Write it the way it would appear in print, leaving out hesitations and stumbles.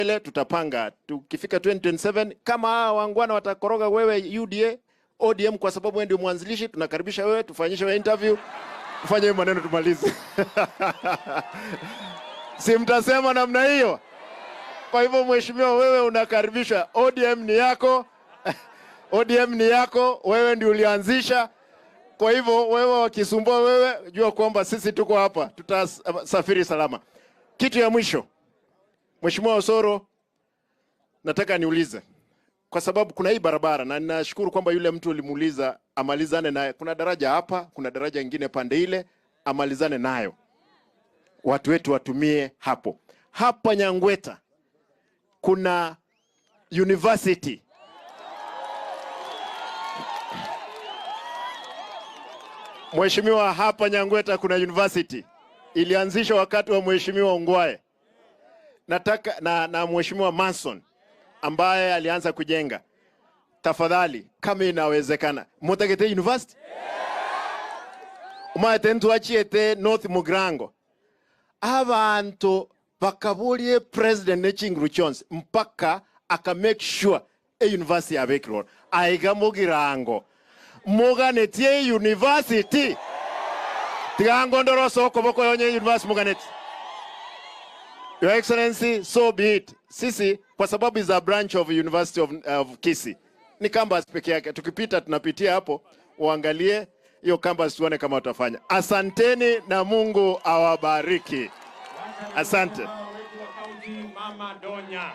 Mbele tutapanga tukifika 2027 kama hawa wangwana watakoroga wewe UDA ODM, kwa sababu wewe ndio mwanzilishi, tunakaribisha wewe, tufanyishe wewe interview, tufanye hiyo maneno tumalize. Si mtasema namna hiyo? Kwa hivyo mheshimiwa, wewe unakaribishwa. ODM ni yako. ODM ni yako, wewe ndio ulianzisha. Kwa hivyo wewe wakisumbua wewe, jua kwamba sisi tuko hapa, tutasafiri salama. Kitu ya mwisho, Mheshimiwa Osoro, nataka niulize kwa sababu kuna hii barabara na ninashukuru kwamba yule mtu ulimuuliza amalizane naye. Kuna daraja hapa, kuna daraja ingine pande ile, amalizane nayo, watu wetu watumie hapo. Hapa Nyangweta kuna university. Mheshimiwa, hapa Nyangweta kuna university ilianzishwa wakati wa Mheshimiwa Ongwae. Nataka na Mheshimiwa Manson ambaye alianza kujenga. Tafadhali kama inawezekana, mutagete university umaete ntwachiete North Mugrango abantu bakabulie president nechinguru chonse mpaka aka make sure e university yabekirwa aiga mugirango muganetie university tigangondoroso koboko yonye university muganeti. Your Excellency, so be it. Sisi kwa sababu is a branch of University of Kisii. Ni campus peke yake. Tukipita tunapitia hapo, uangalie hiyo campus tuone kama utafanya. Asanteni na Mungu awabariki. Asante. Mama Donya.